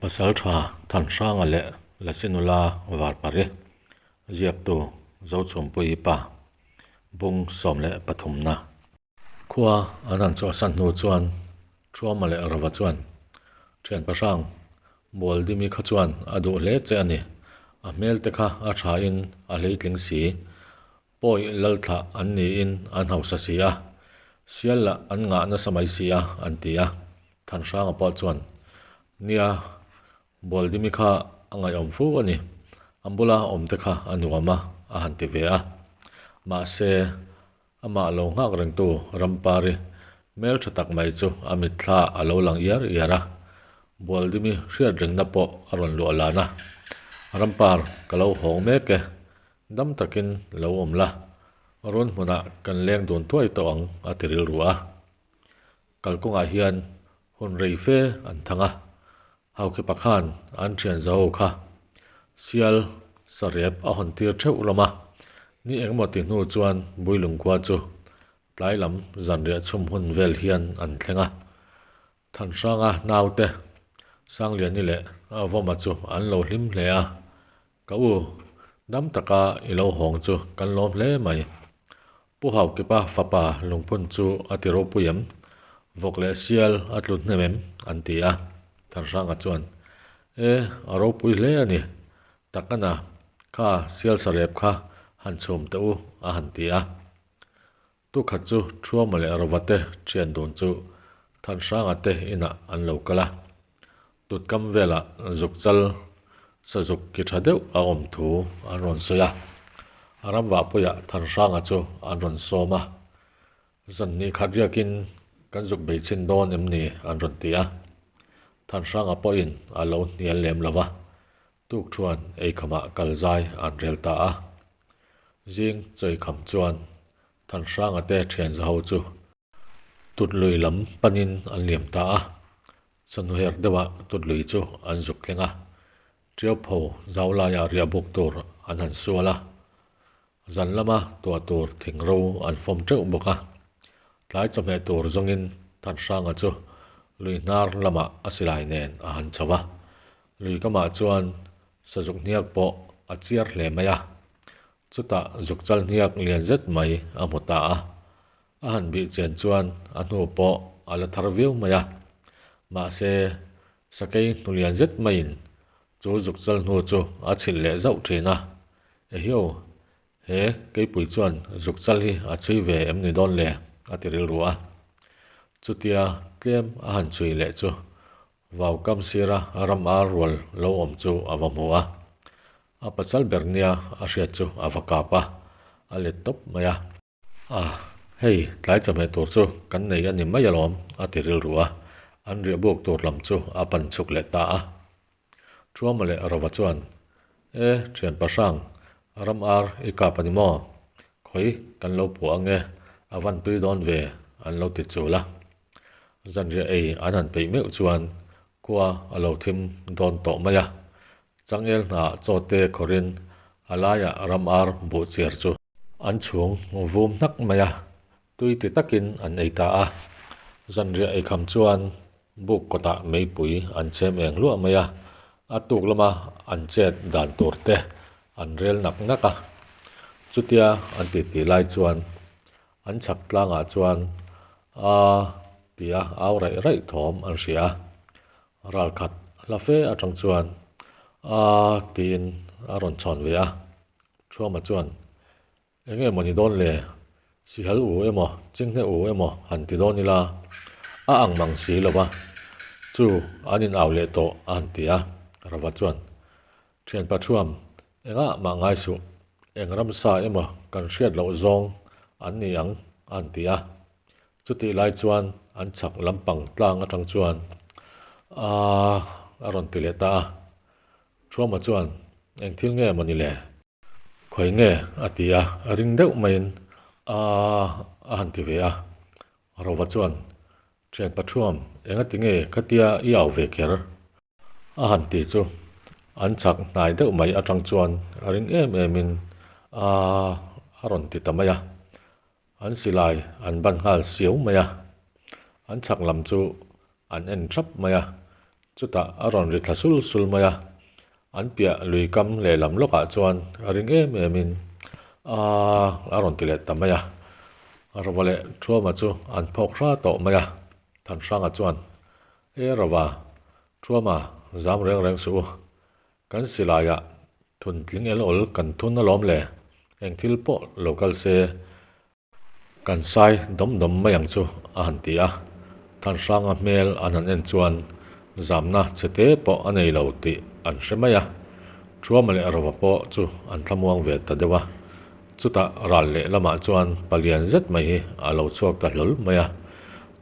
Pasaltha Thanhranga leh Lasinula Varpari ziaktu Zochhumpuii pa bung 13 na. Khua an han chhuahsan hnu chuan Thuama leh Rova chuan Thian Pahrang Bualdimi kha chuan a duh hle che a ni. A hmel te kha a thain a hleitling si. Pawi lalthlah an niin an hausa si a, sial lah an ngah nasa mai si a, an ti a. Thanhranga pawh chuan, Nia, Bualdimi kha a ngaihawm fu a ni, a bula awm te kha a nuam a, a han ti ve a. Mahse, amah lo nghak rengtu Rampari hmel tha tak mai chu a mitthla a lo lang iar iar a, Bualdimi hriat rengna pawh a rawn luah lan a, Rampar, ka lo hawng mek e, Dam takin lo awm la, rawn hmunah kan leng dun thuai tawh ang a ti rilru a. Kalkawngah hian hun rei fe an thang a, Haukhipa khan an thian zaho kha sial sarep a hawn tir theuh hlawm a, ni engemaw ti hnu chuan Builung khua chu tlai lam zanriah chhum hun vel hian an thleng a. Thanhranga naute Sangliani leh Vawma chu an lo hlim hle a, Ka u, dam taka i lo hawng chu kan lawm hle mai. Pu Haukipa fapa lungphun chu a ti ropui em? Vawk leh sial a tlu hnem em? an ti a. Thanhranga chuan, E, a ropui hle a ni. Takana, kha sial sarep kha han chhum teh u, a han ti a. Tukhat chu Thuama leh Rova te thian dun chu Thanhranga te inah an lo kal a. Tutkam velah zuk chal sazuk ki tha deuh a awm thu an rawn sawi a. A ramvahpuiah Thanhranga chu an rawn sawm a. Zanni khat riakin kan zuk bei chhin dawn em ni an rawn ti a. Thanhranga pawhin a lo hnial lem lo va. Tukthuan eikhamah kal zai an rel ta a. Zing chawikham chuan Thanhranga te thian zaho chu Tutlui lam panin an liam ta a, chawhnuher deuhah Tutlui chu an zuk thleng a, Tiaupho zau laiah riah buk tur an han sual a, zan lama tuah tur thing ro an fawm teuh bawk a. Tlai chawhmeh tur zawngin Thanhranga chu lui hnar lamah a silai nen a han chho a, lui kamah chuan sazuk hniak pawh a chiar hle mai a, Chutah zuk chal hniak lian zet mai a hmu ta a, a han bih chian chuan a hnu pawh a la thar viau mai a. Mahse, sakei hnu lian zet maiin chu zuk chal hnu chu a chhilh leh zauh thin a, Ehiau, he keipui chuan zuk chal hi a chhui ve em ni dawn le? a ti rilru a. Chutia tlem a han chhui leh chu Vau kam sira ram ar rual lo awm chu a va hmu a, a pasal ber nia a hriat chu a va kap a, a let tawp mai a. A, hei tlai chawhmeh tur chu kan nei a ni mai alawm, a ti rilru a, an riah buk tur lam chu a pan chhuk leh ta a. Thuama leh Rova chuan, E, thian pahrang, ram ar i kap a ni maw? Khawi kan lo puah ang e, a van tui dawn ve, an lo ti chul a. Zanriah ei an han peih meuh chuan khua a lo thim dawn tawh mai a, changel hnaah chaw te khawrin a laiah ram ar buh chiar chu an chhung vum hnak mai a, tui ti takin an ei ta a. Zanriah ei kham chuan buk kawtah meipui an chhem eng hluah mai a, a tuk lama an chet dan tur te an rel nak nak a. Chutia an titi lai chuan An chhak tlangah chuan a tia au raih raih thawm an hria a, ral khat hla fe atang chuan a tiin a rawn chhawn ve a. Thuama chuan, Eng nge maw ni dawn le? Sihal u emaw, chinghne u emaw han ti dawn ila a ang mang si lo va, chu an in au leh tawh a han ti a. Rava chuan, Thianpa Thuam, engah mah ngai suh, eng ramsa emaw kan hriat loh zawng an ni ang a han ti a. Chutih lai chuan an chhak lampang tlang atang chuan Aaa a rawn ti leh ta a. Thuama chuan, Eng thil nge maw ni le? Khawi nge? a ti a, ring deuh maiin Aaa a han ti ve a. Rova chuan, Thianpa Thuam, engati nge khatia i au ve kher? A han ti chu an chhak hnai deuh mai atang chuan a ring em em in aaa a rawn ti ta mai a, an silai an ban nghal siau mai a, an chhak lam chu an en thap mai a. Chutah a rawn ri thla sul sul mai a, an piah lui kam lehlam lawkah chuan a ring em em in Aaa a rawn ti leh ta mai a. Rova leh Thuama chu an phawk hra tawh mai a, Thanhranga chuan, E Rova, Thuama, zam reng reng suh u. Kan silaiah thun tling el awl kan thun alawm le, eng thil pawh lo kal se. Kan sai dawm dawm mai ang chu a han ti a, Thanhranga hmel an han en chuan zamna che te pawh a nei lo tih an hre mai a, Thuama leh Rova pawh chu an thlamuang ve ta deuh a. Chutah ral leh lamah chuan palian zet mai hi a lo chhuak ta hlawl mai a,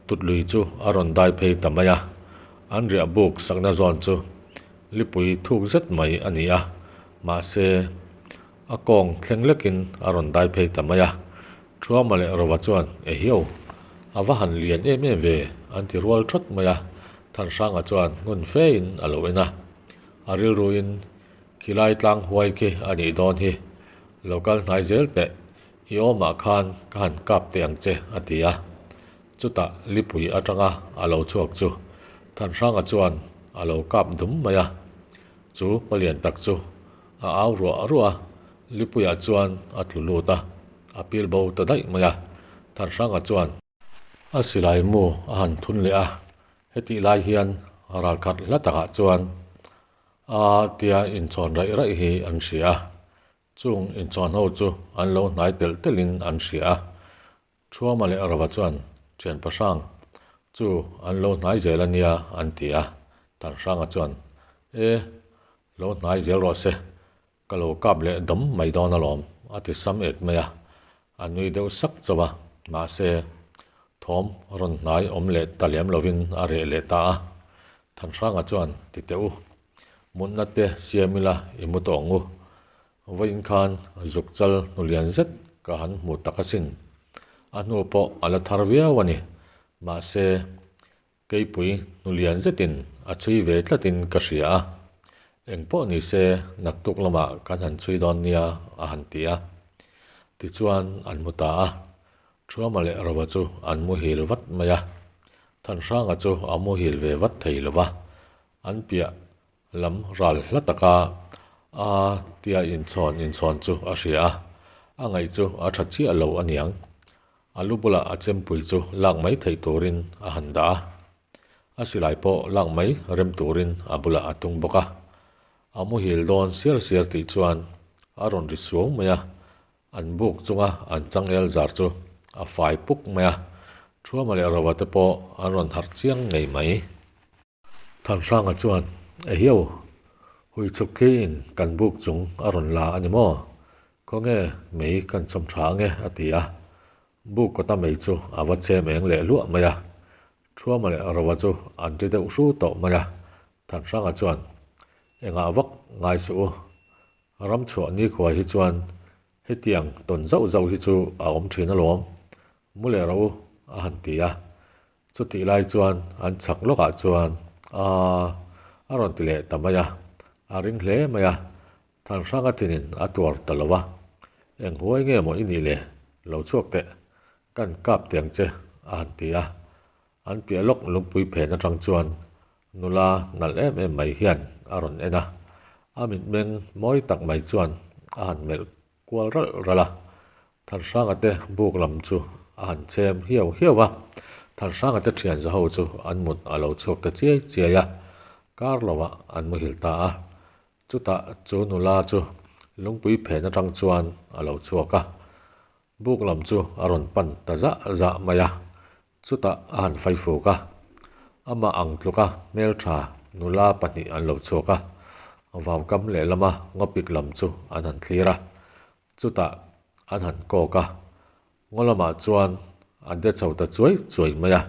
Tutlui chu a rawn dai phei ta mai a, an riah buk sakna zawn chu lipui thuk zet mai a ni a, mahse A kawng thleng lekin a rawn dai phei ta mai a, Thuama leh Rova chuan, Ehiau, a va han lian em em ve, an ti rual thawt mai a, Thanhranga chuan ngun fein a lo en a. A rilruin, Khilai tlang huai khi a nih dawn hi, lo kal hnai zel teh, i awmah khan ka han kap teh ang che, a ti a. Chutah lipui atanga a lo chhuak chu Thanhranga chuan a lo kap dum mai a, chu palian tak chu A au ruah ruah a, Lipuiah chuan a tlu lut a, a pil bo ta daih mai a. Thanhranga chuan a silai mu a han thun leh a, hetih lai hian ralkhat hla takah chuan a tia inchhawn raih raih hi an hria a, chung inchhawn ho chu an lo hnai telh telhin an hria a. Thuama leh Rova chuan Thian Pahrang chu an lo hnai zel a nia an ti a, Thanhranga chuan E, lo hnai zel rawh se, ka lo kap leh dawm mai dawn alawm a ti sam et mai a, a nui deuh sak chauh a, mahse thawm rawn hnai awm leh ta lem lovin a reh leh ta a. Thanhranga chuan Ti teh u, mutna te siam ila i mu tawh ang u, Vawiin khan zuk chal hnu lian zet ka han hmu tak asin. A hnu pawh a la thar viau a ni. Mahse, keipui hnu lian zetin a chhui ve tlatin ka hria a. Eng pawh ni se naktuk lamah kan han chhui dawn nia a han ti a. Tichuan an mu ta a. Thuama leh Rova chu an muhil vat mai a. Thanhranga chu a muhil ve vat thei lo va. An piah Lam ral hla taka a tia inchhawn inchhawn chu a hria a, a ngaih chu a tha chiah lo a niang. A lu bulah a chempui chu lak mai theih turin a han dah a, a silai pawh lak mai rem turin a bulah a tung bawk a. A muhil dawn siar siar tih chuan a rawn ri suau mai a, an buk chunga an changel zar chu a fai puk mai a, Thuama leh Rova te pawh an rawn harh chiang ngei mai. Thanhranga chuan, Ehiau, hui chhuk thliin kan buk chung a rawn la a ni maw? Khawnge mei kan chawm tha ange a ti a. Buk kawta mei chu a va chem eng leh luah mai a. Thuama leh Rova chu an ti deuh hru tawh mai a. Thanhranga chuan, Engah vak ngai suh u. Ram chhuah nikhua hi chuan hetiang tawn zauh zauh hi chu a awm thin alawm. Mu leh rawh u a han ti a. Chutih lai chuan an chhak lawkah chuan Aaa a rawn ti leh ta mai a, a ring hle mai a, Thanhranga thinin a tuar ta lo a, Eng huai nge maw i nih le, lo chhuak teh, kan kap teh ang che a han ti a. An piah lawk lungpui phen atang chuan nula nalh em em mai hian a rawn en a, a mitmeng mawi tak mai chuan a han melh kual ralh ralh a, Thanhranga te buk lam chu a han chem hiau hiau a, Thanhranga te thian za ho chu an mut a lo chhuak ta chiai chiai a, kar lovah an muhil ta a, chutah chu nula chu lungpui phen atang chuan a lo chhuak a, buk lam chu a rawn pan ta zah zah mai a, Chutah a han fai fuk a, amah ang tluka hmeltha nula pahnih an lo chhuak a, vaukam lehlama ngawpik lam chu an han thlir a, chutah an han kawk a, ngaw lamah chuan an de chho ta chuai chuai mai a,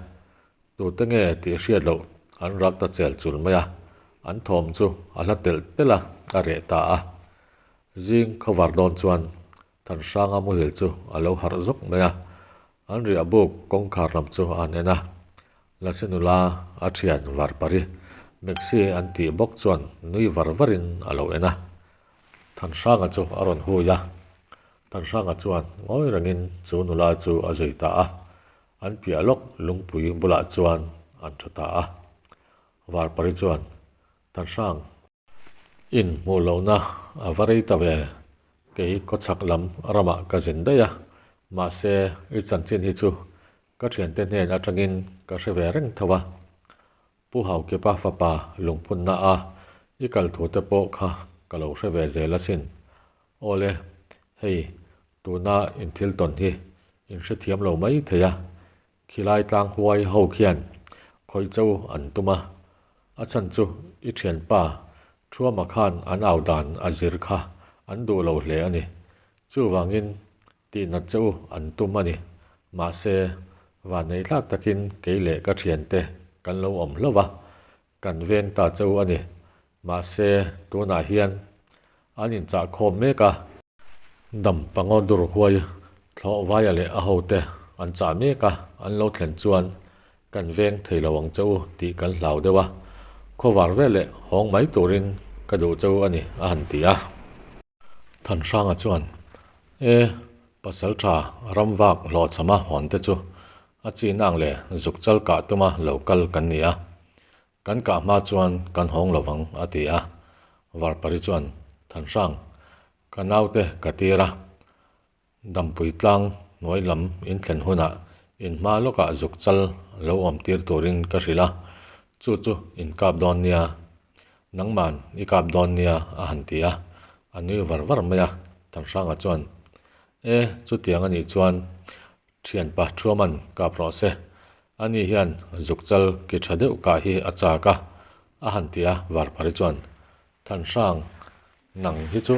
tute nge tih hriat loh an rak ta chel chul mai a, an thawm chu a hla telh telh a, a reh ta a. Zing khawvar dawn chuan Thanhranga muhil chu a lo harh zawk mai a, an riah buk kawngkhar lam chu a han en a. Lasi nula a thian var pari Maxi an tih bawk chuan nui var varin a lo en a. Thanhranga chu a rawn hui a, Thanhranga chuan ngawi rengin chu nula chu a zui ta a, an piah lawk lungpui bulah chuan an tha ta a. Var pari chuan. Thanhrang in hmuh lohna a va rei ta ve, kei khawchhak lam ramah ka zin daih a, mahse i chanchin hi chu ka thiante hnen atangin ka hre ve reng tho a. Pu Haukipa fapa lungphunna a i kal thu te pawh kha ka lo hre ve zel asin. Awle, hei tuna in thil tawn hi in hrethiam lo mai thei a, Khilai tlang huai ho khian khawih cho an tum a, a chhan chu i thianpa Thuama khan an au dan a zir kha an duh lo hle a ni. Chuvangin tihnat che u an tum a ni. Mahse, vanneih thlak takin kei leh ka thiante kan lo awm hlauh a, kan veng ta che u a ni. Mahse, tunah hian an inchah khawm mek a. Dam pangaw dur huai thlawh vaia leh a hote an chah mek a, an lo thlen chuan kan veng thei lo ang che u tih kan hlau deuh a, khawvar veleh hawng mai turin ka duh che u a ni a han ti a. Thanhranga chuan, E, pasal tha ramvak hlawhchhama hawn te chu a chin ang le zuk chal kah tuma lo kal kan ni a, Kan kah hma chuan kan hawng lo vang, a ti a. Varpari chuan, Thanhrang, ka naute ka tir a, Dampui tlang hnuai lam in thlen hunah in hma lawkah zuk chal lo awm tir turin ka hrilh a, chu chu in kap dawn nia, nangman i kap dawn nia, a han ti a. A nui var var mai a, Thanhranga chuan, E, chutiang a nih chuan Thianpa Thuaman kap rawh se, ani hian zukchal ki tha deuh kah hi a chak a, a han ti a, Varphari chuan, Thanhrang, nang hi chu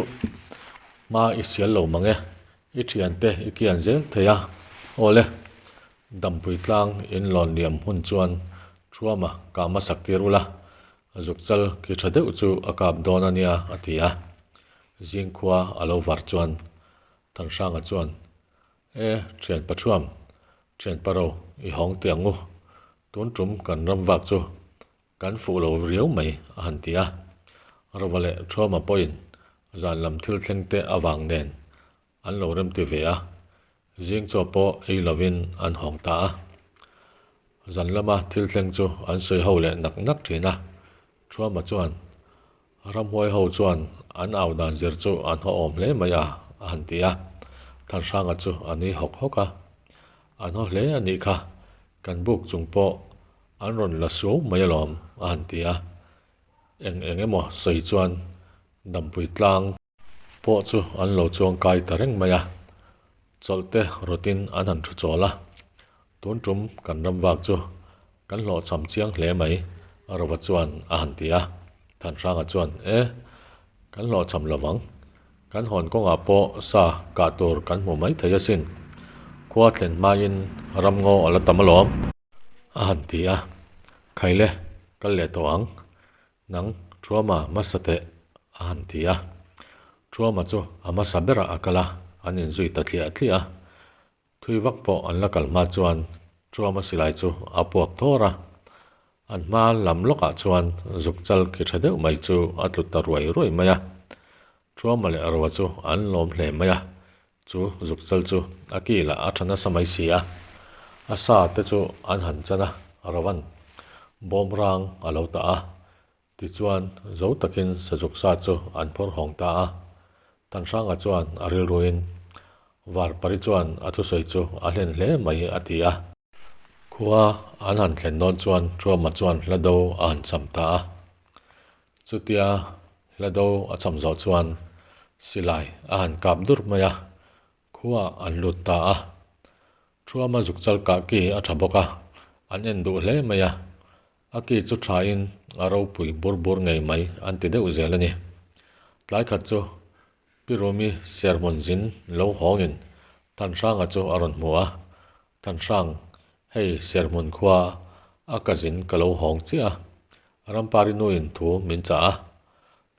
hma i sial lo mang e, i thiante i kian zel thei a, awle, Dampui tlang in lawn liam hun chuan Thuama kah hmasak tir ula, zukchal ki tha deuh chu a kap dawn a nia, a ti a. Zingkhua a lo var chuan Thanhranga chuan, E, thian Pathuam, thian Paro, i hawng teh ang u. Tun tum kan ram vak chu kan fuh lo riau mai, a han ti a. Rova leh Thuama pawhin zan lam thil thleng te avang nen an lo remti ve a, zing chaw pawh ei lovin an hawng ta a. Zan lama thil thleng chu an sawi ho leh nak nak thin a, Thuama chuan, Ramhuai ho chuan an au dan zir chu an haw awm hle mai a, a han ti a. Thanhranga chu a nui hawk hawk a. An haw hle a nih kha, kan buk chung pawh an rawn la suau mai alawm, a han ti a. Eng eng emaw sawi chuan Dampui tlang pawh chu an lo chuang kai ta reng mai a. Chawlh te rawtin an han thu chawl a. Tun tum kan ram vak chu kan hlawhchham chiang hle mai, Rova chuan a han ti a. Thanhranga chuan, E, kan hlawhchham lo vang. Kan hawn kawngah pawh sa kah tur kan hmu mai thei asin. Khua thlen hmain ramngaw a la tam alawm, a han ti a. Khaile, kal leh tawh ang. Nang, Thuama hmasa teh, a han ti a. Thuama chu a hmasa berah a kal a, an inzui ta tliah tliah a. Thui vak pawh an la kal hma chuan Thuama silai chu a puak thawr a. An hma lam lawkah chuan zuk chal ki tha deuh mai chu a tlu ta ruai ruai mai a. Thuama leh Roa chu an lawm hle mai a, chu zuk chal chu a ki lah a tha nasa mai si a. A sa te chu an han chan a, Rovan bawmrang a lo tah a. Tichuan, zo takin sazuk sa chu an phawrh hawng ta a. Thanhranga chuan a rilruin, Varpari chuan a thusawi chu a hlen hle mai a ti a. Khua an han thlen dawn chuan Thuama chuan hla do a han cham ta a. Chutia hla do a cham zawh chuan silai a han kap dur mai a, khua an lut ta a. Thuama zuk chal kah ki a tha bawk a, an en duh hle mai a. A ki chu thain a ropui bur bur ngei mai an ti deuh zel a ni. Tlai khat chu Pi Rumi serhmun zin lo hawngin Thanhranga chu a rawn hmu a, Thanhrang, hei serhmun khua a ka zin ka lo hawng chiah a, Rampari nuin thu min chah a,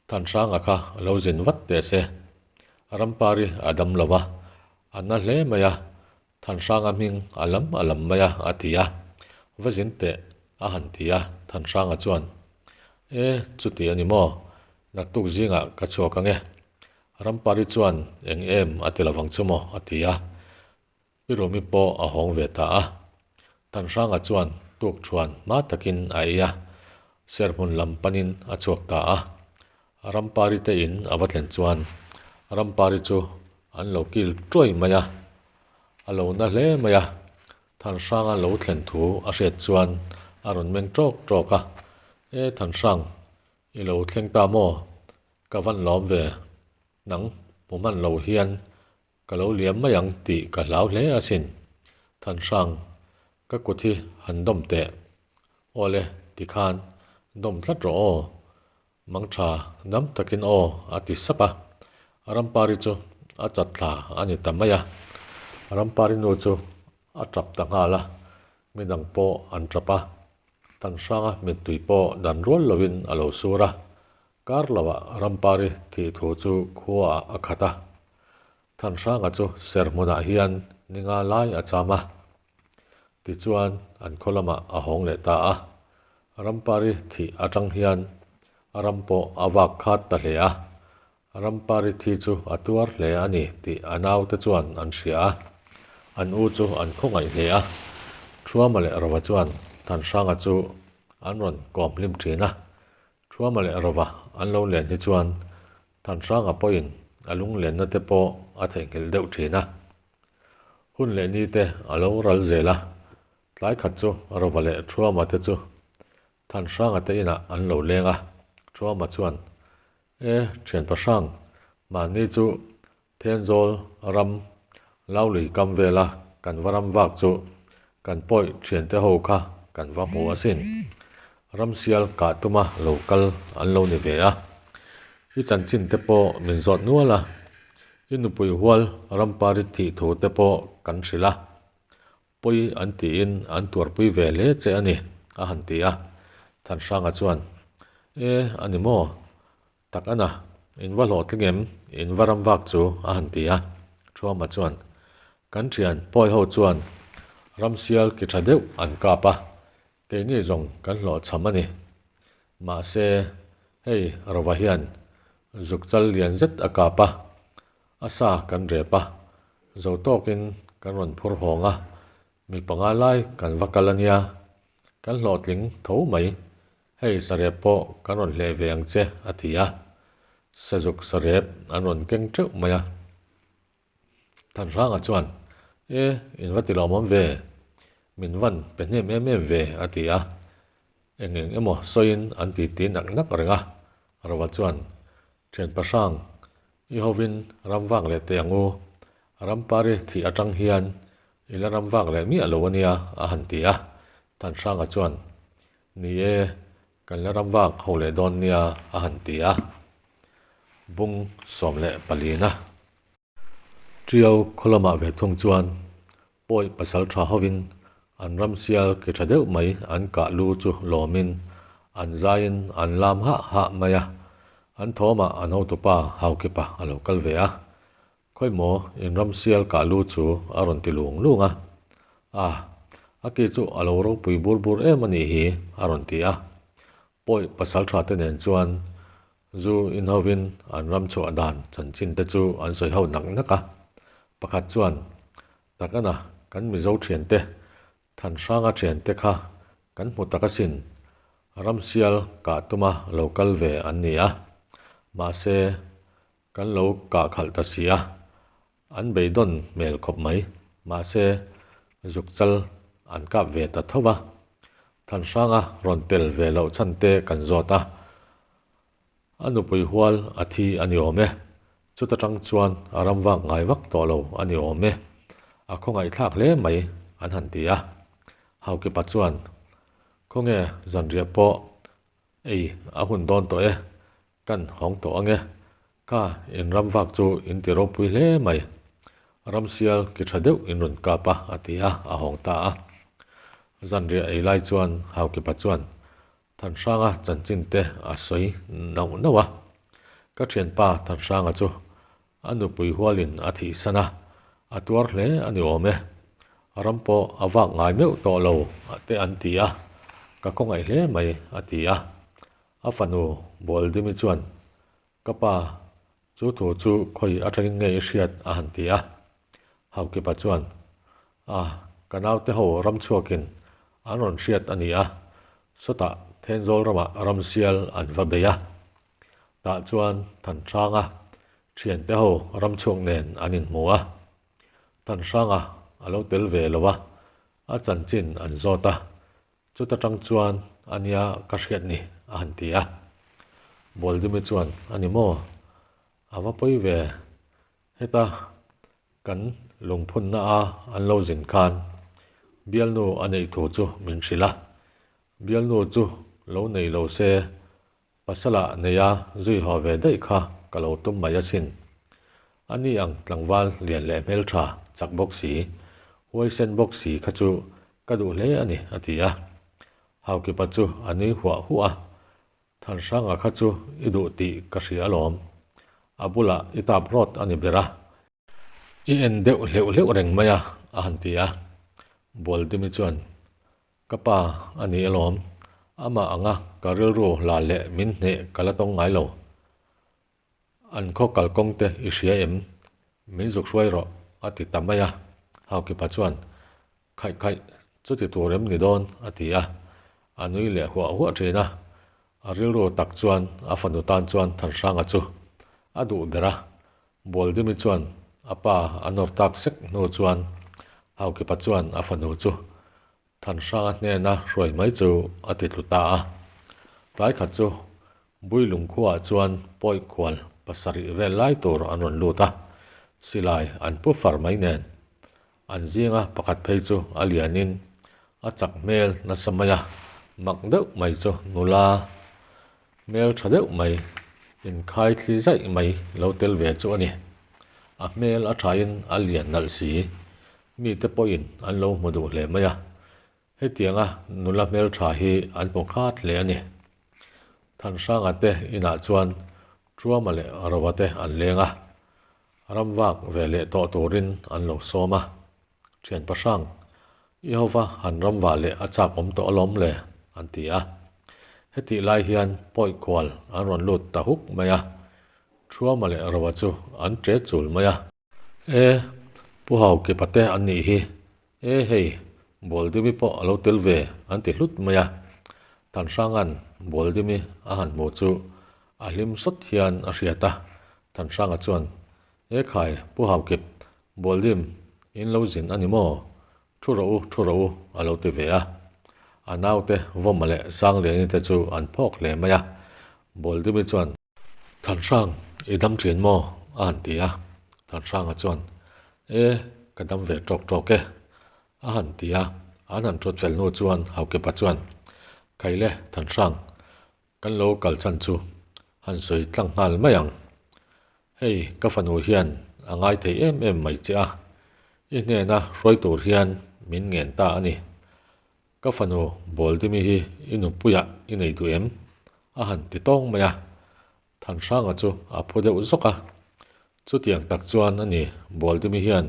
Thanhranga kha lo zin vat teh se. Rampari a dam lo a, a na hle mai a, Thanhranga hming a lam a lam mai a, a ti a. Va zin teh, a han ti a. Thanhranga chuan, E, chuti a ni maw? Naktuk zingah ka chhuak ang e. Rampari chuan eng em a ti lovang chu maw? a ti a. Pi Rumi pawh a hawng ve ta a. Thanhranga chuan tuk thuan hma takin a ei a. Serhmun lam panin a chhuak ta a. Rampari te in a va thlen chuan Rampari chu an lo kil tuai mai a, a lo na hle mai a. Thanhranga lo thlen thu a hriat chuan a rawn meng tawk tawk a, E Thanhrang, i lo thleng ta maw? Ka van lawm ve, nang hmu hman lo hian Ka lo liam mai ang tih ka hlau hle asin. Thanhrang, ka kut hi han dawm teh. Awle, tikhan dawm tlat rawh aw. Mangtha dam takin aw a ti sap a. Rampari chu a chat thla a ni ta mai a. Rampari nu chu a tap ta nghal a, midang pawh an tap a. Thanhranga mittui pawh dan rual lovin a lo sur a. Kar lovah Rampari thih thu chu khuaah a khat a. Thanhranga chu serhmunah hian ni nga lai a cham a. Tichuan an khaw lamah a hawng leh ta a. Rampari thih atang hian a ram pawh a vak khat ta hle a. Rampari thi chu a tuar hle a ni tih a naute chuan an hria a. An u chu an khawngaih hle a. Thuama leh Rova chuan Thanhranga chu an rawn kawm hlim thin a. Thuama leh Rova an lo len hi chuan Thanhranga pawhin a lunglenna te pawh a theihnghilh deuh thin a. Hun leh ni te a lo ral zel a, tlai khat chu Rova leh Thuama te chu Thanhranga te inah an lo leng a. Thuama chuan, E, thianpa hrang, mahni chu Thenzawl ram Laului kam vela kan va ram vak chu kan pawi thiante ho kha kan va hmu asin. Ramsial kah tuma lo kal an lo ni ve a. I chanchin te pawh min zawt nual a. I nupui hual rampari thih thu te pawh kan hrilh a. Pawi an tiin an tuarpui ve hle che a ni, a han ti a. Thanhranga chuan, E, a ni maw? Tak a na, in va hlawhtling em? In va ram vak chu, a han ti a. Thuama chuan, Kan thian pawi ho chuan ramsial ki tha deuh an kap a, keini zawng kan hlawhchham a ni. Mahse, hei Rova hian zuk chal lian zet a kap a, a sa kan rep a, zo tawkin kan rawn phur hawng a, mi panga lai kan va kal a nia, kan hlawhtling tho mai. Hei sarep pawh kan rawn hleh ve ang che, a ti a. Sazuk sarep an rawn keng teuh mai a. Thanhranga chuan, E, in va ti lawmawm ve, min van pe hnem em em ve, a ti a. Eng eng emaw sawiin an titi nak nak reng a. Rova chuan, Thian Pahrang, i hovin ram vak leh teh ang u. Rampari thih atang hian i la ram vak leh miah lo a nia, a han ti a. Thanhranga chuan, Ni e, kan la ram vak ho leh dawn nia, a han ti a. Bung 14. Ṭiau khaw lamah ve thung chuan pawi pasal ṭha hovin an ramsial ke ṭha deuh mai an kah lu chu lawmin an zaiin an lam hah hah mai a. An thawmah an hotupa Haukipa a lo kal ve a. Khawimaw in ramsial kah lu chu a rawn ti lung lung a. A, a ki chu a lo ropui bur bur em a nih hi a rawn ti a. Pawi pasal ṭha te nen chuan Zu in hovin an ram chhuah dan chanchin te chu an sawi ho nak nak a. Pakhat chuan, Takana kan Mizo thiante, Thanhranga thiante kha kan hmu tak asin, ramsial kah tuma lo kal ve an ni a. Mahse, kan lo kah khalh ta si a, an beidawn hmel khawp mai. Mahse, zuk chal an kap ve ta tho va. Thanhranga rawn tel ve loh chhan te kan zawt a. A nupui hual a thi a ni awm e. Chuta tang chuan a ram vak ngai vak tawh lo a ni awm e. A khawngaihthlak hle mai an han ti a. Haukipa chuan, Khawnge zanriah pawh ei a hun dawn tawh e, kan hawng tawh ange. Ka in ram vak chu in ti ropui hle mai. Ramsial ki tha deuh in rawn kap a, a ti a, a hawng ta a. Zanriah ei lai chuan Haukipa chuan, Thanhranga chanchin te a sawi nauh nauh a. Ka thianpa Thanhranga chu a nupui hualin a thihsan a, a tuar hle a ni awm e. Ram pawh a vak ngai meuh tawh lo te an ti a, ka khawngaih hle mai a ti a. A fanu Bualdimi chuan, Ka pa, chu thu chu khawi atangin nge i hriat a han ti a. Haukipa chuan, A, ka naute ho ramchhuakin an rawn hriat a ni a, sawtah Thenzawl ramah ramsial an va bei a. Tah chuan Thanhranga thiante ho ramchhuak nen an inhmu a. Thanhranga a lo tel ve lo a, a chanchin an zawt a. Chuta tang chuan a nia ka hriat ni a han ti a. Bualdimi chuan a ni maw? A va pawi ve. Heta kan lungphunna a an lo zin khan bialnu a neih thu chu min hrilh a. Bialnu chu lo nei lo se pasala neia zui haw ve daih kha ka lo tum mai asin. A ni ang tlangval lian leh hmeltha chak bawk si, huaisen bawk si kha chu ka duh hle a ni a ti a. Haukipa chu a nui huah huah a. Thanhranga kha chu i duh tih ka hria alawm. A bulah i tap rawt a ni ber a. I en deuh hleuh hleuh reng mai a, a han ti a. Bualdimi chuan, Ka pa a ni alawm. Amah anga ka rilru la leh min hneh ka la tawng ngai lo. An khaw kalkawng te i hria em? Min zuk hruai rawh, a ti ta mai a. Haukipa chuan, Khaih khaih, chuti tur em ni dawn? a ti a. A nui leh huah huah thin a. A rilru tak chuan a fanu tan chuan Thanhranga chu a duh ber a. Bualdimi chuan a pa a nawr tak sek hnu chuan Haukipa chuan a fanu chu Thanhranga hnena hruai mai chu a ti tlu ta a. Tlai khat chu Builung khuaah chuan pawi khual pasarih vel lai tur an rawn lut a, silai an pu far mai nen. An zinga pakhat phei chu a lianin a chak hmel nasa mai a, mak deuh mai chu nula hmel tha deuh mai inkhai thli zaih mai lo tel ve chu a ni. A hmel a thain a lian nalh si, mite pawhin an lo hmu duh hle mai a. Hetianga nula hmeltha hi an hmu khat hle a ni. Thanhranga te inah chuan Truama leh Rova te an leng a, ramvak ve leh tawh turin an lo sawm a. Thian Pahrang, I hova han ramvah leh a chak awm tawh alawm le, an ti a. Hetih lai hian pawi kual an rawn lut ta huk mai a, Truama leh Rova chu an che chul mai a. E, Pu Hau Kipa te an nih hi. E hei, Bualdimi pawh a lo tel ve an ti hlut mai a. Thanhranga'n Bualdimi a han hmuh chu a hlim sawt hian a hriat a. Thanhranga chuan, E khai, Pu Hau Kip, Bualdim, in lo zin a ni maw? Thu rawh u, thu rawh u, a lo ti ve a. A naute Vawma leh Sangliani te chu an phawk hle mai a. Bualdimi chuan, Thanhrang, i dam thin maw? a han ti a. Thanhranga chuan, E, ka dam ve tawk tawk e, a han ti a. An han thut fel hnu chuan Haukipa chuan, Khaile, Thanhrang, kan lo kal chhan chu han sawi tlang nghal mai ang. Hei, ka fanu hian a ngai thei em em mai che a, i hnena hruai tur hian min ngen ta a ni. Ka fanu Bawldimi hi i nupuiah i nei duh em? a han ti tawng mai a. Thanhranga chu a phu deuh zawk a. Chutiang tak chuan a ni Bawldimi hian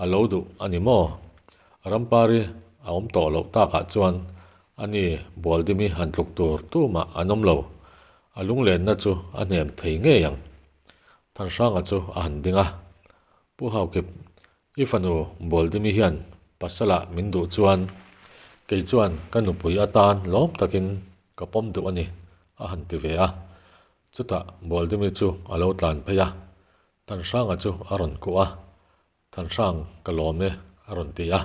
a lo duh a ni maw? Rampari a awm tawh loh takah chuan a ni Bawldimi han tluk tur tumah an awm lo. A lunglenna chu a hnem thei ngei ang. Thanhranga chu a han ding a. Pu Haukip, I fanu Bawldimi hian pasalah min duh chuan kei chuan ka nupui atan lawm takin ka pawm duh a ni, a han ti ve a. Chutah Bawldimi chu a lo tlan phei a, Thanhranga chu a rawn kuh a, Thanhrang ka lawm e, a rawn ti a.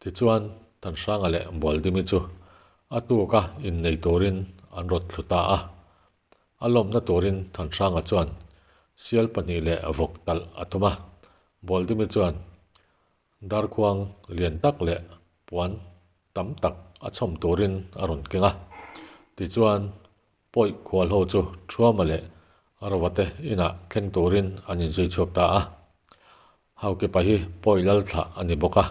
Tichuan Thanhranga leh Bawldimi chu a tuka innei turin an rawt thlu ta a. A lawmna turin Thanhranga chuan sial pahnih leh vawk talh a tum a, Bawldimi chuan darkhuang lian tak leh puan tam tak a chhawm turin a rawn keng a. Tichuan pawi khual ho chu Thuama leh Rovate inah thleng turin an inzui chhuak ta a. Haukipa hi pawi lal thlah a ni bawk a,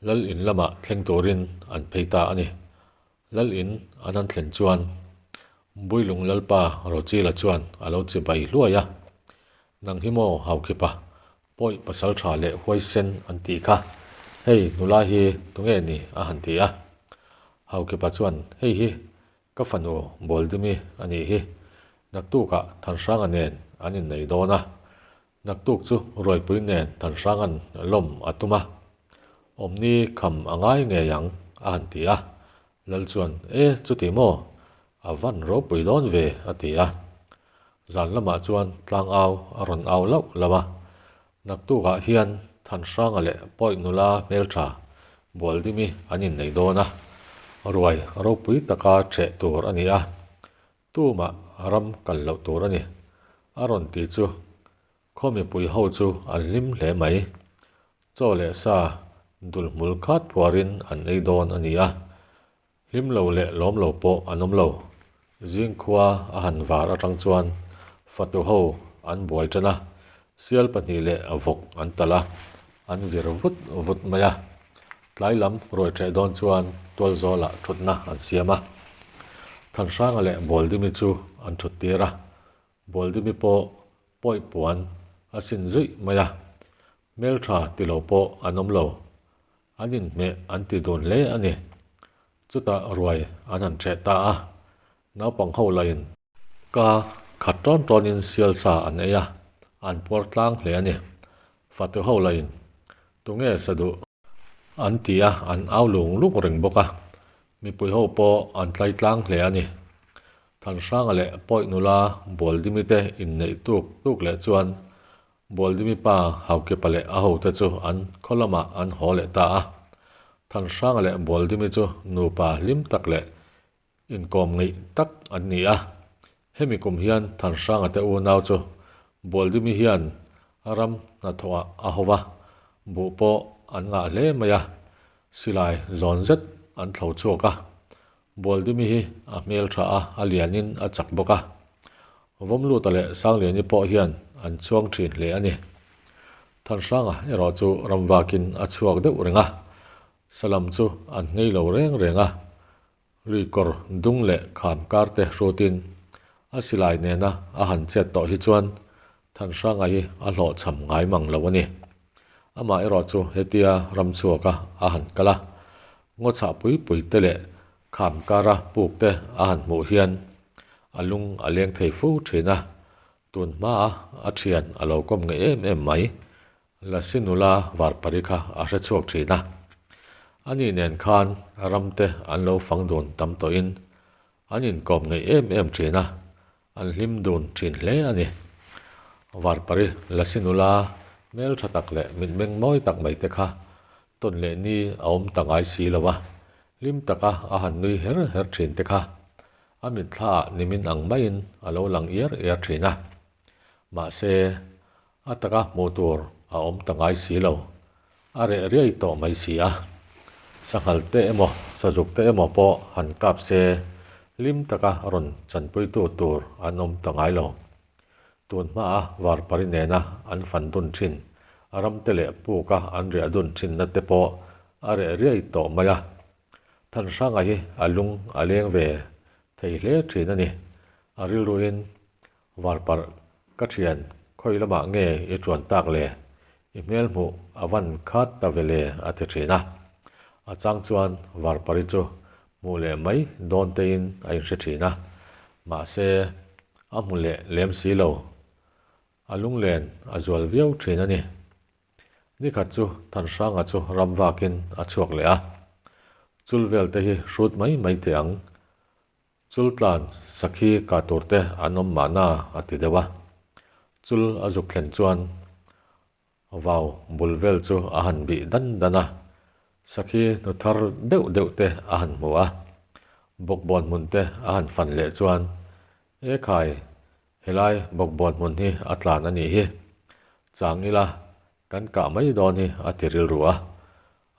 lal in lamah thleng turin an phei ta a ni. Lal in an han thlen chuan Builung Lalpa Rochila chuan a lo chi bai hluai a, Nang hi maw Haukhipa, pawi pasal tha leh huaisen an tih kha, hei nula hi tunge ni a han ti a. Haukhipa chuan hei hi ka fanu Bawldimi a nih hi, naktukah Thanhranga nen an innei dawn a, Naktuk chu Ruaipui nen Thanhranga'n lawm a tum a, awmni kham a ngai ngei ang a han ti a. Lal chuan, E, chuti maw? A van ropui dawn ve, a ti a. Zan lamah chuan tlangau a rawn au lauh lauh a. Naktukah hian Thanhranga leh Pawi nula hmeltha Bualdimi an innei dawn a, ruai ropui taka ṭheh tur a ni a, tumah ram kal loh tur a ni, a rawn ti chu khaw mipui ho chu an hlim hle mai. Chaw leh sa dulhmul khat phuarin an ei dawn a ni a, Hlim lo leh lawm lo pawh an awm lo. Zing khua a han var atang chuan fatu ho an buai tan a, sial pahnih leh vawk an talh a, an vir vut vut mai a. Tlai lam ruai ṭheh dawn chuan tualzawlah ṭhutna an siam a. Thanhranga leh Bawldimi chu an ṭhut tir a, Bawldimi pawh pawi puan a sin zuih mai a, hmelṭha ti lo pawh an awm lo. An inhmeh an ti dun hle a ni. Chutah ruai an han ṭheh ta a, naupang ho lahin ka khat ṭawn ṭawnin sial sa an ei a, an puar tlang hle a ni. Fatu ho lahin tunge sa duh? An ti a, an au lung lung reng bawk a. Mipui ho pawh an tlai tlang hle a ni. Thanhranga leh Pawi nula Bualdimi te inneih tuk tuk leh chuan Bualdimi pa Haukipa leh a hote chu an khaw lamah an haw leh ta a. Thanhranga leh Bualdimi chu nupa hlim tak leh inkawm ngeih tak an ni a. Hemi kum hian Thanhranga te unau chu Bualdimi hian ram hnathawhah a ho va, buh pawh an ngah hle mai a, silai zawn zet an thlo chhuak a. Bualdimi hi a hmel tha a, a lianin a chak bawk a. Vawmluta leh Sangliani pawh hian an chhuang thin hle a ni. Thanhranga erawh chu ramvakin a chhuak deuh reng a, salam chu an nghei lo reng reng a. Luikawr dung leh kham kar te hrutin a silai nena a han chet tawh hi chuan Thanhranga hi a hlawhchham ngai mang lo a ni. Amah erawh chu hetia ram chhuaka a han kal a, ngaw chhah pui pui te leh kham kara puk te a han hmuh hian a lung a leng thei fo thin a, tun hmaa a thian a lo kawm ngei em em mai. Lasi nula Varpari kha a hre chhuak thin a, ani nen khan ram te an lo fang dun tam tawhin an inkawm ngei em em thin a, An hlim dun thin hle a ni. Varpari Lasi nula hmel tha tak leh mitmeng mawi tak mai te kha tawn leh ni a awm ta ngai si lo a, hlim taka a han nui her her thin te kha a mitthlaah nimin ang maiin a lo lang iar iar thin a. Mahse, a taka hmuh tur a awm ta ngai si lo. A reh riai tawh mai si a. Sanghal te emaw, sazuk te emaw pawh han kap se, hlim taka rawn chanpuitu tur an awm ta ngai lo. Tun hmaa Varpari nena an fan dun thin, a ramte leh puka an riah dun thinna te pawh a reh riai tawh mai a. Thanhranga hi a lung a leng ve thei hle thin a ni. A rilruin Varparh, ka thian, khawi lamah nge i tuan tak le? I hmel hmuh a van khat ta ve le, a ti thin a. A chang chuan Varparhi chu hmuh leh mai dawn tein a inhre thin a, mahse a hmu leh lem si lo. A lunglen a zual viau thin a ni. Nikhat chu Thanhranga chu ram vakin a chhuak leh a, Chul vel te hi hrut mai mai teh ang, Chultlan sakhi kah tur te an awm mahna a ti deuh a. Chul a zuk thlen chuan vau bul vel chu a han bih dan dan a, sakhi hnu thar deuh deuh te a han hmu a. Bawkbawn hmun te a han fan leh chuan, E khai, helai bawkbawn hmun hi a tlan a nih hi. Chang ila kan kah mai dawn hi a ti rilru a.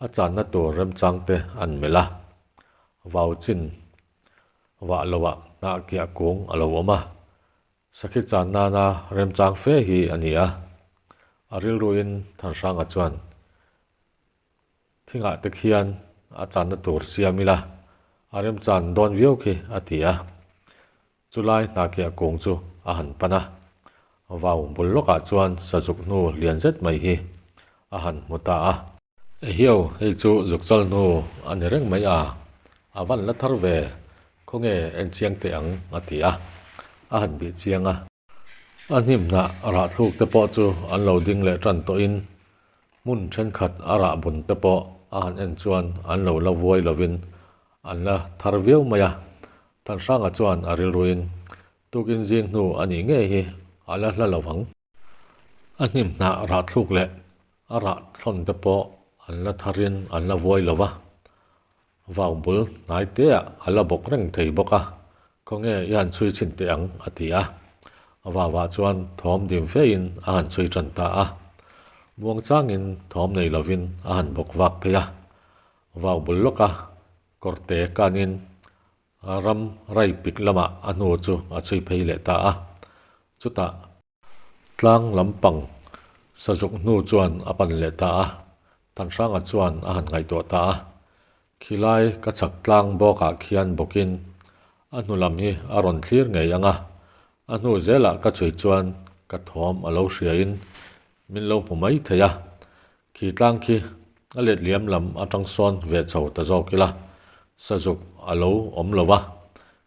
A channa tur remchang te an melh a, vau chin vah loah hnah kiah kung a lo awm a, sakhi chan nana remchang fe hi a ni a. A rilruin Thanhranga chuan thingah te khian a channa tur siam ila a remchan dawn viau khi a ti a. Chulai hnahkiah kung chu a han pan a, vau bul lawkah chuan sazuk hnu lian zet mai hi a han hmu ta a. Ehiau, hei chu zuk chal hnu a ni reng mai a, a van la thar ve, khawnge en chiang teh ang a ti a, a han bih chiang a. A hnimhnah rah thluk te pawh chu an lo ding leh tan tawhin hmun thenkhat a rah bun te pawh a han en chuan an lo la vuai lovin. An la thar viau mai a. Thanhranga chuan a rilruin, Tukin zing hnu a nih ngei hi a la hla lo vang. A hnim hnah rah thluk leh a rah thlawn te pawh an la tharin an la vuai lo va. Vau bul hnai teah a la bawk reng thei bawk a, Khawnge i han chhui chhin teh ang? a ti a. Vauah chuan thawm dim fein a han chhui tan ta a. Muangchangin thawm nei lovin a han bawk vak phei a. Vau bul lawka kawrte kanin ram rai pik lamah a hnu chu a chhui phei leh ta a. Chutah tlang lampang sazuk hnu chuan a pan leh ta a. Thanhranga chuan a han ngaihtuah ta a. Khilai ka chhak tlang bawkah khian bawkin a hnu lam hi a rawn thlir ngei ang a, a hnu zelah ka chhui chuan ka thawm a lo hriain min lo hmu mai thei a. Khi tlang khi a let liam lam atang sawn ve chho ta zawk ila, sazuk a lo awm lo va,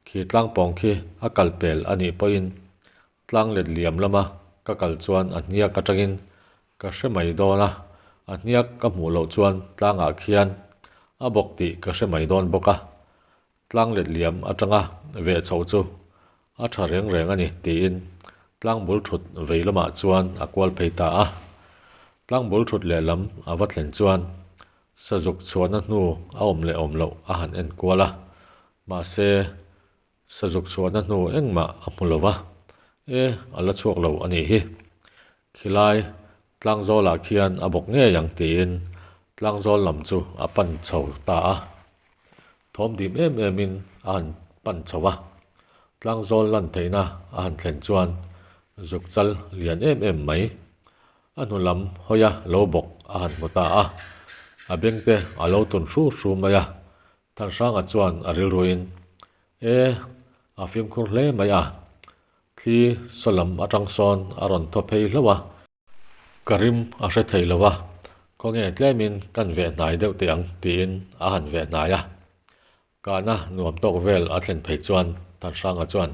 khi tlang pawng khi a kal pel a nih pawhin tlang let liam lama ka kal chuan a hniak atangin ka hre mai dawn a, a hniak ka hmuh loh chuan tlangah khian a bawk tih ka hre mai dawn bawk a, tlang let liam atanga veh chhoh chu a tha reng reng a ni tiin tlang bul thut vei lamah chuan a kual phei ta a. Tlang bul thut lehlam a va thlen chuan sazuk chhuahna hnu a awm leh awm loh a han en kual a, mahse Sazuk chhuahna hnu engmah a hmu lo va, E, a la chhuak lo a nih hi. Khilai tlangzawlah khian a bawk ngei ang tiin tlangzawl lam chu a pan chho ta a. Thawm dim em emin a han pan chho a. Tlangzawl lan theihna a han thlen chuan zuk chal lian em em mai a hnu lam hawia lo bawk a han hmu ta a. A bengte a lo tun hru hru mai a. Thanhranga chuan a rilruin, E, a fimkhur hle mai a. Thli saw lam atang sawn a rawn thaw phei hlauh a. Ka rim a hre thei lo a, khawnge tlemin kan veh hnai deuh teh ang tiin a han veh hnai a. Kahna nuam tawk vel a thlen phei chuan Thanhranga chuan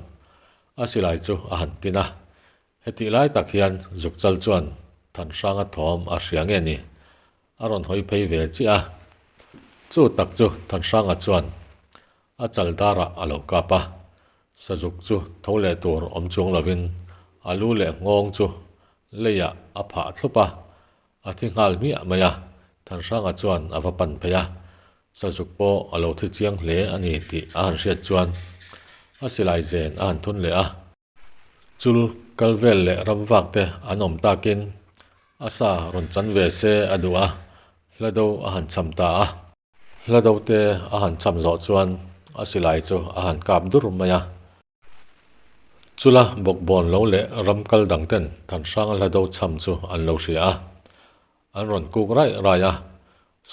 a silai chu a han tin a. Hetih lai tak hian Zukchal chuan Thanhranga thawm a hria nge ni? A rawn hawi phei ve chiah a, chu tak chu Thanhranga chuan a chal darah a lo kap a, sazuk chu tho leh tur awm chuang lovin a lu leh nghawng chu leiah a phah thlup a, a thi nghal hmiah mai a, Thanhranga chuan a va pan phei a, sazuk pawh a lo thi chiang hle a ni tih a han hriat chuan a silai zen a han thun leh a. Chul kal vel leh ram vak te an awm takin a sa rawn chan ve se a duh a, hla do a han cham ta a. Hla do te a han cham zawh chuan a silai chu a han kap dur mai a. Chula bawkbawn lo leh ram kal dang ten Thanhranga hla do cham chu an lo hria a, an rawn kuk raih raih a,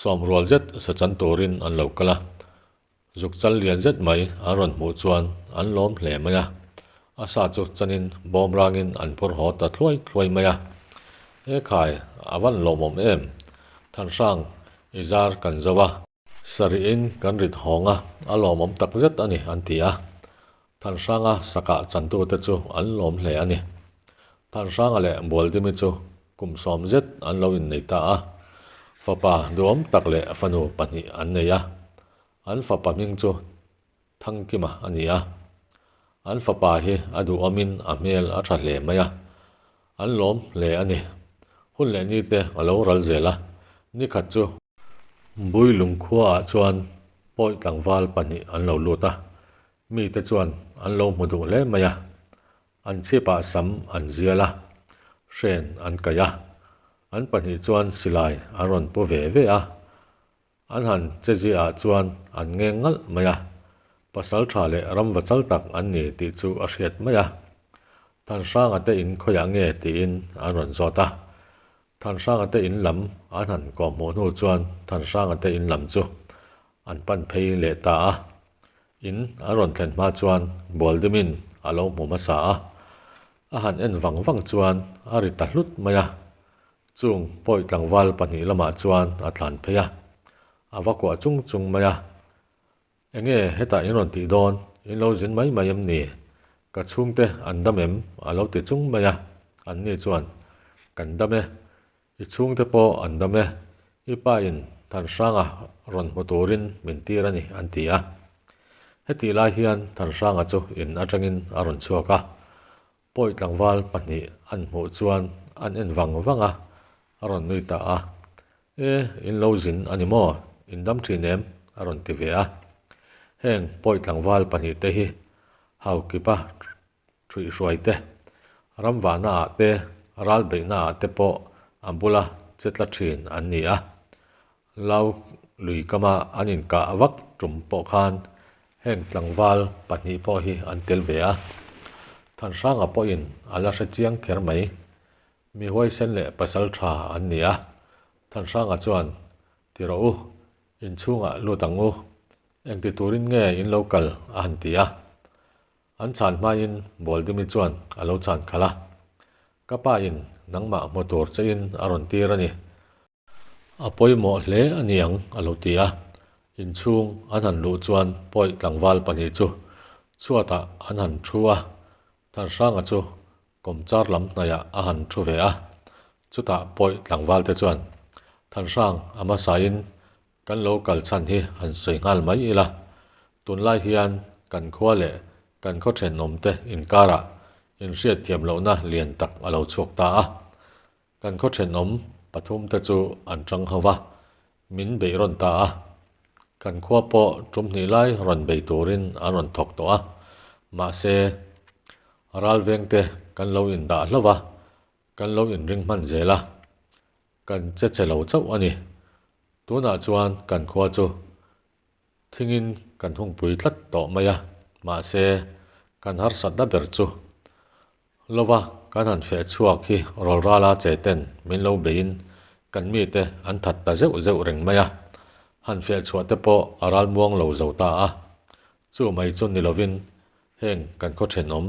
sawm rual zet sa chan turin an lo kal a. Zuk chal lian zet mai an rawn hmuh chuan an lawm hle mai a, a sa chu chanin bawm rangin an phur haw ta thluai thluai mai a. He khai a van lawmawm em? Thanhrang i zar kan zo a. Sarih-in kan rit hawng a, a lawmawm tak zet a ni an ti a. Thanhranga sakah chantute chu an lawm hle a ni. Thanhranga leh Bualdimi chu kum sawm zet an lo innei ta a, fapa duhawm tak leh fanu pahnih an nei a. An fapa hming chu Thangkima a ni a, an fapa hi a duhawmin a hmel a tha hle mai a, an lawm hle a ni. Hun leh ni te a lo ral zel a, nikhat chu. Builung khuaah chuan pawi tlangval pahnih an lo lut a, mite chuan an lo hmu duh hle mai a, an chhipah sam an zial a, hren an kaih a, an pahnih chuan silai an rawn pu ve ve a. An han che ziahah chuan an ngeng ngalh mai a, pasal tha leh ramva chal tak an ni tih chu a hriat mai a. Thanhranga te in khawiah nge tiin an rawn zawt a. Thanhranga te in lam an han kawhhmuh hnu chuan Thanhranga te in lam chu an pan phei leh ta a. In an rawn thlen hma chuan Bualdimin a lo hmu hmasa a. A han en vang vang chuan a ri ta hlut mai a. Chung pawi tlangval pahnih lamah chuan a tlan phei a, a va kuah chung chung mai a. Enge hetah in rawn tih dawn, in lo zin mai mai em ni? Ka chhungte an dam em? a lo ti chung mai a. Anni chuan, Kan dam e, i chhungte pawh an dam e, i pa in Thanhranga rawn hmu turin min tir a ni, an ti a. Hetih lai hian Thanhranga chu in atangin a rawn chhuak a, Pawi tlangval pahnih an hmuh chuan an en vang vang a, a rawn nui ta a. E, in lo zin a ni maw? In dam thin em? a rawn ti ve a. Heng pawi tlangval pahnih te hi Haukipa ṭhuihhruai te, ramvahna ah te, ral beihna ah te pawh a bula che tla ṭhin an ni a. Lau lui kama an inkah vak ṭum pawh khan heng tlangval pahnih pawh hi an tel ve a. Thanhranga pawhin a la hre chiang kher mai. Mi huaisen leh pasal ṭha an ni a. Thanhranga chuan, Ti rawh u, inchhungah lut ang u. Engti turin nge in lo kal? a han ti a. An chhan hmain Bualdimi chuan a lo chhan khalh a, Ka pa in nangmah hmu tur che in a rawn tir a ni. A pawimawh hle a ni ang a lo ti a. Inchhung an han luh chuan pawi tlangval pahnih chu chhuatah an han thu a, Thanhranga chu kawmchar lam hnaihah a han thu ve a. Chutah pawi tlangval te chuan Thanhrang a hmasain Kan lo kal chhan hi han sawi nghal mai ila, tunlai hian kan khua leh kan khaw thenawmte inkarah inhriatthiam lohna lian tak a lo chhuak ta a. Kan khaw thenawm pathumte chu an tang ho va, min beih rawn ta a. Kan khua pawh tum hnih lai rawn bei turin an rawn thawk tawh a, mahse ralvengte kan lo indah hlauh va, kan lo inring hman zel a. Kan che che lo chauh a ni. Tunah chuan kan khua chu thingin kan hungpui tlat tawh mai a, mahse kan harsatna ber chu lova kan han feh chhuak hi rawlrala che ten min lo beiin kan mite an that ta zeuh zeuh reng mai a, han feh chhuah te pawh a ralmuang lo zo ta a. Chu mai chu ni lovin heng kan khaw thenawm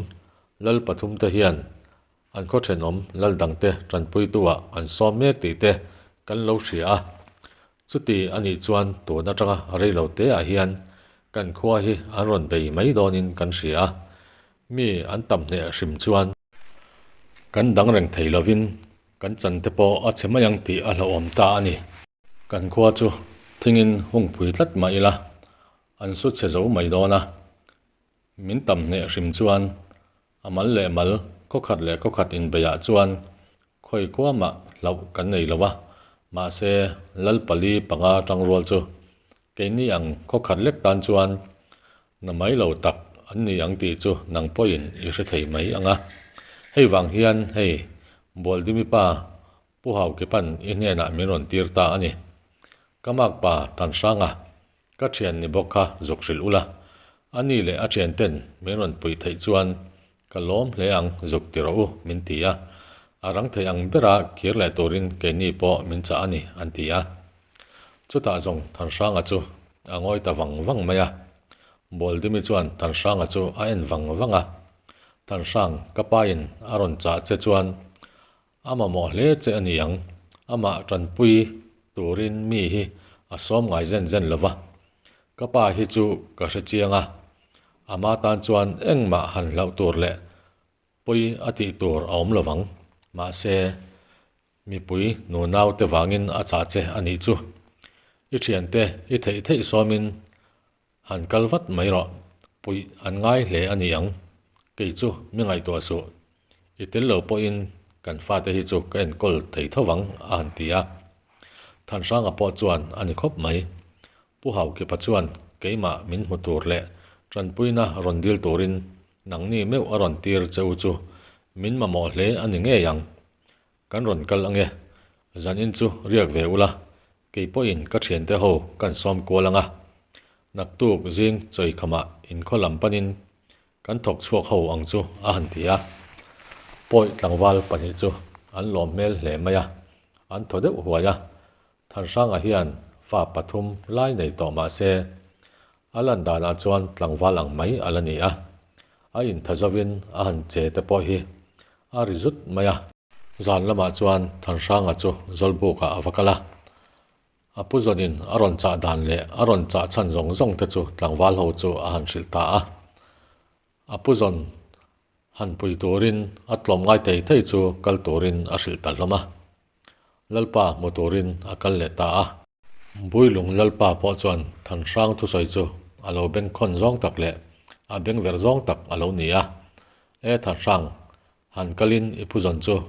lal pathumte hian An khaw thenawm lal dangte tanpuitu-ah an sawm mek tih te kan lo hria a. Chuti a nih chuan tun atanga rei lo teah hian kan khua hi an rawn bei mai dawnin kan hria a. Mi an tam hneh hrim chuan kan dang reng thei lovin kan chan te pawh a chhe mai ang tih a hlauhawm ta a ni. Kan khua chu thingin hungpui tlat mah ila an su chhe zo mai dawn a. Min tam hneh hrim chuan a mal leh mal, khawkhat leh khawkhat inbeiah chuan khawi kuamah hlauh kan nei lo a, mahse lal pali panga tangrual chu keini ang khawkhat lek tan chuan na mai lo tak an ni ang tih chu nang pawhin i hre thei mai ang a. Hei vang hian hei Bualdimi pa Pu Haukipan i hnenah min rawn tir ta a ni. Ka makpa Thanhranga Ka thian ni bawk kha zuk hrilh ula, a ni leh a thian ten min rawn puih theih chuan ka lawm hle ang zuk ti rawh u min ti a, a rang thei ang bera kir leh turin keini pawh min chah a ni an ti a. Chutah zawng Thanhranga chu a ngawi ta vang vang mai a, Bawldimi chuan Thanhranga chu a en vang vang a, Thanhrang ka pain a rawn chah che chuan A mamawh hle che a ni ang. Amah tanpui turin mi hi a sawm ngai zen zen lo va. Ka pa hi chu ka hre chiang a, ama tan chuan engmah han hlauh tur leh pawi a tih tur a awm lo vang. Mahse, mipui nunau te vangin a chah che a nih chu. I thiante i theih theih sawmin Han kal vat mai rawh, puih an ngai hle a ni ang. Kei chu mi ngaihtuah suh, i tel lo pawhin kan fate hi chu ka enkawl thei tho vang a han ti a. Thanhranga pawh chuan a ni khawp mai. Pu Haukipa chuan keimah min hmu tur leh tanpuina rawn dil turin nangni meuh a rawn tir che u chu min mamawh hle a ni ngei ang. Kan rawn kal ange, zanin chu riak ve ula, kei pawhin ka thiante ho kan sawm kual anga, naktuk zing chawikhamah inkhaw lam panin kan thawk chhuak ho ang chu a han ti a. Pawi tlangval pahnih chu an lawm hmel hle mai a, an thaw deuh huai a, Thanhranga hian fa pathum lai nei tawh mah se, a lan danah chuan tlangval ang mai a la ni a, a intha zovin a han che te pawh hi a ri zut mai a. Zan lamah chuan Thanhranga chu Zawlbukah a va kal a, a pu zawnin a rawn chah dan leh a rawn chah chhan zawng zawng te chu tlangval ho chu a han hrilh ta a. A pu zawn han pui turin a tlawm ngai thei thei chu kal turin a hrilh ta hlawm a. Lalpa hmu turin a kal leh ta a. Builung Lalpa pawh chuan Thanhrang thusawi chu a lo bengkhawn zawng tak leh a bengverh zawng tak a lo ni a. E Thanhrang, han kalin i phuzawn chu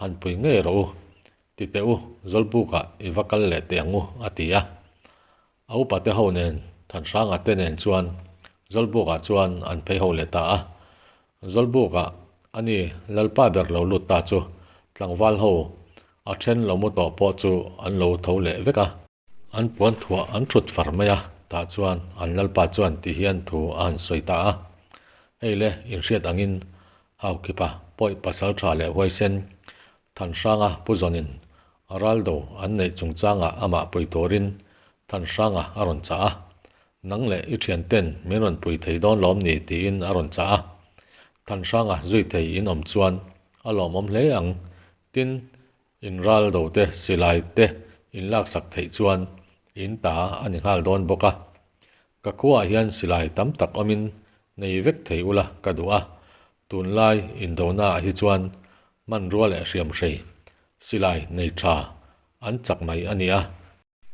han pui ngei rawh u, ti teh u, Zawlbukah i va kal leh teh ang u, a ti a. A upate ho nen Thanhranga te nen chuan Zawlbukah chuan an phei ho leh ta a. Zawlbukah a ni Lalpa ber lo lut ta chu tlangval ho a then lo mu tawh pawh chu an lo tho leh vek a. An puan thuah an thut far mai a, tah chuan an Lalpa chuan ti hian thu a han sawi ta a. Hei le, inhriat angin Haukhipa pawih pasal tha leh huaisen Thanhranga Pu Zawnin raldo an neih chungchangah amah pui turin Thanhranga a rawn chah a, Nang leh i thianten min rawn pui thei dawn lawm ni tiin a rawn chah a. Thanhranga zui thei in awm chuan a lawmawm hle ang, tin in raldo te silai te in laksak theih chuan in ta a ni nghal dawn bawk a. Ka khuaah hian silai tam tak awmin nei vek thei ula ka duh a, tunlai indonaah hi chuan hmanrua leh hriamhrei silai nei tha an chak mai a ni a.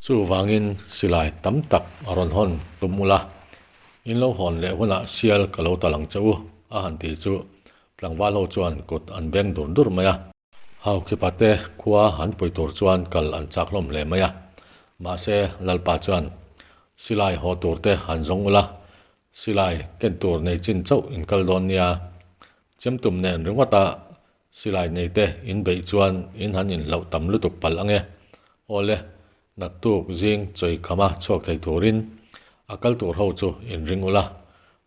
Chuvangin silai tam tak a rawn hawn tum ula, in lo hawn leh hunah sial ka lo tal ang che u a han ti chu tlangval ho chuan kut an beng dur dur mai a. Haukhipa te khua han pui tur chuan kal an chak hlawm hle mai a, mahse Lalpa chuan silai haw tur te han zawng ula, silai ken tur nei chin chauh in kal dawn nia, chemtum nen ringawta silai nei te in beih chuan in han inhlauh tam lutuk palh ange, awle Naktuk zing chawi khama chhuak thei turin a kal tur ho chu inring ula,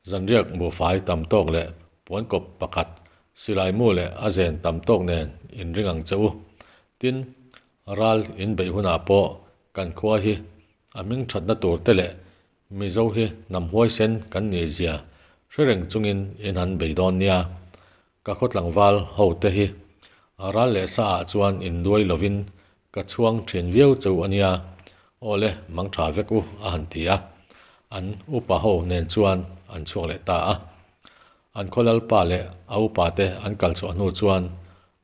zanriak buhfai tam tawk leh puankawp pakhat, silai mu leh a zen tam tawk nen inring ang che u. Tin, ral in beih hunah pawh kan khua hi a hming thatna tur te leh Mizo hi hnam huaisen kan nih zia hre reng chungin in han bei dawn nia. Ka khaw tlangval ho te hi ral leh sa ah chuan induai lovin ka chhuang thin viau cheu a nia, aw le mang tha vek u a han ti a, an upa ho nen chuan an chhuak leh ta a. An khaw lalpa leh a upa te an kal chhuah hnu chuan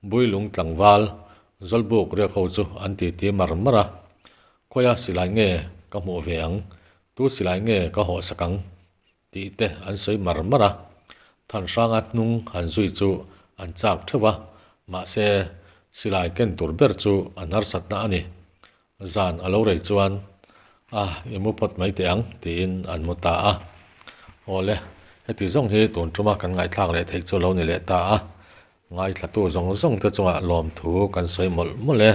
Builung tlangval Zawlbuk riak ho chu an titi mar mar a, Khawia silai nge ka hmuh ve ang, tu silai nge ka hawh sak ang? Tih te an sawi mar mar a, Thanhranga hnung han zui chu an chak theuh a, mahse silai ken tur ber chu an harsatna a ni. Zan a lo rei chuan, A, i mu phawt mai teh ang, tiin an mu ta a. Awle, heti zawng hi tun tuma kan ngaihthlak leh theih chu lo ni leh ta a, ngaithlatu zawng zawng te chungah lawmthu kan sawi mawlh mawlh e.